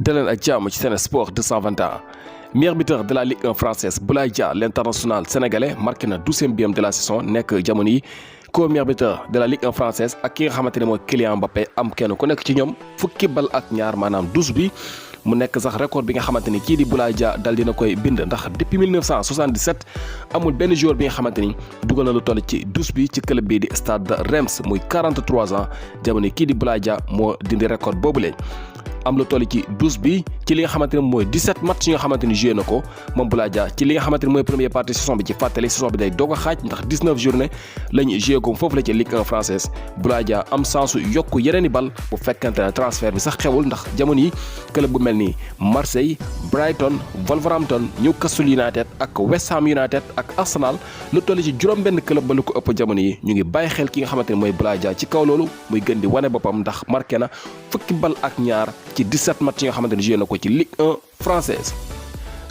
daleen ak jàmm ci Sen Sport 221 meilleur buteur de la Ligue 1 française Boulaye Dia l'international sénégalais marqué na 12e biam de la saison nekk jamono yi co-meilleur buteur de la Ligue 1 française ak ki nga xamante ne mooy Kylian Mbappé am kenn ku nekk ci ñoom fukki bal ak ñaar maanaam 12 bi mu nekk sax record bi nga xamante ni kii di Boulaye Dia dal dina koy bind ndax depuis 1977 amul benn joueur bi nga xamante ni dugal na lu toll ci 12 bi ci club bii di Stade de Reims muy 43 ans jamono kii di Boulaye Dia moo dindi record boobule. am lu toll ci 12 bi ci li nga xamante ne mooy 17 match yi nga xamante ni joué na ko moom Boulaye Dia ci li nga xamante ni mooy première partie saison bi ci fàttali saison bi day doog a xaaj ndax 19 journée lañ joué ko foofu la ci Ligue 1 française Boulaye Dia am sensu yokku yeneen i bal bu fekkante ne transfert bi sax xewul ndax jamono yi club bu mel ni Marseille Brighton Wolverhampton Newcastle United ak West Ham United ak Arsenal lu toll ci juróom-benn club ba lu ko ëpp jamono yi ñu ngi bàyyi xel ki nga xamante ni mooy Boulaye Dia ci kaw loolu muy gën di wane boppam ndax marqué na fukki bal ak ñaar ci 17 match yi nga xamante ni joué na ko ci Ligue 1 française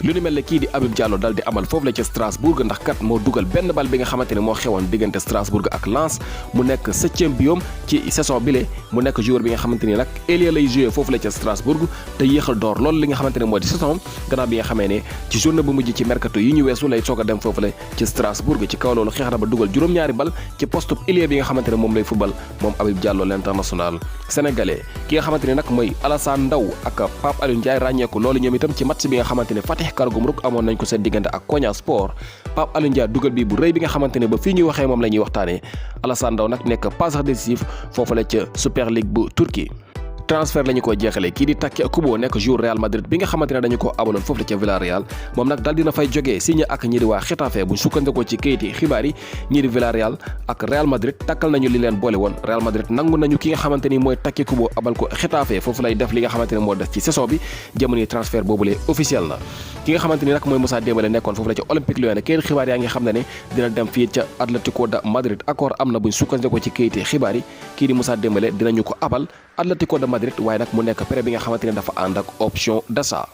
lu ni mel ne kii di Habib Diallo dal di amal foofu la ca Strasbourg ndax kat moo dugal benn bal bi nga xamante ne moo xewoon diggante Strasbourg ak Lens mu nekk 7e biom ci saison bile mu nekk joueur bi nga xamante ni nag ailier lay joué foofu la ca Strasbourg te yéexal door loolu li nga xamante ne moo di saison gannaaw bi nga xamee ne ci journée bu mujj ci mercato yi ñu weesu lay soog a dem foofu la ci Strasbourg ci kaw loolu xeex na ba dugal juróom-ñaari bal ci poste ailier bi nga xamante ne moom lay football moom Habib Diallo l'international sénégalais ki nga xamante ne nag mooy Alassane Ndao ak Pape Alioune Ndiaye ràññeeku loolu ñoom itam ci match bi nga xamante ne Fatih Kargumruk amoon nañ ko seen diggante ak Konya Sport Pape Alioune Ndiaye dugal bi bu rëy bi nga xamante ne ba fii ñuy waxee moom la ñuy waxtaanee Alassane Ndao nag nekk passeur décisif foofu la ca Super League bu Turquie. transfert lañu ko jeexalee kii di Taki Kubo nekk joueur Real Madrid bi nga xamante ne dañu ko abaloon foofu la ca Villarreal moom nag daal dina fay jógee signé ak ñi di waa Getafe bu sukkandikoo ci kayiti xibaar yi ñi di Villarreal ak Real Madrid takkal nañu li leen boole woon Real Madrid nangu nañu ki nga xamante ni mooy Taki Kubo abal ko Getafe foofu lay def li nga xamante ne moo des ci saison bi jamono yi transfert boobule officiel na ki nga xamante ni nag mooy Moussa Dembélé nekkoon foofu la ca Olympique Lyonnais kayiti xibaar yaa ngi xam ne dina dem fii ca Atlético de Madrid accord am na buñ sukkandikoo ci kayiti xibaar yi kii di Moussa Dembélé dinañu ko abal Atlético de Madrid waaye nag mu nekk prêt bi nga xamante ne dafa ànd ak option d'achat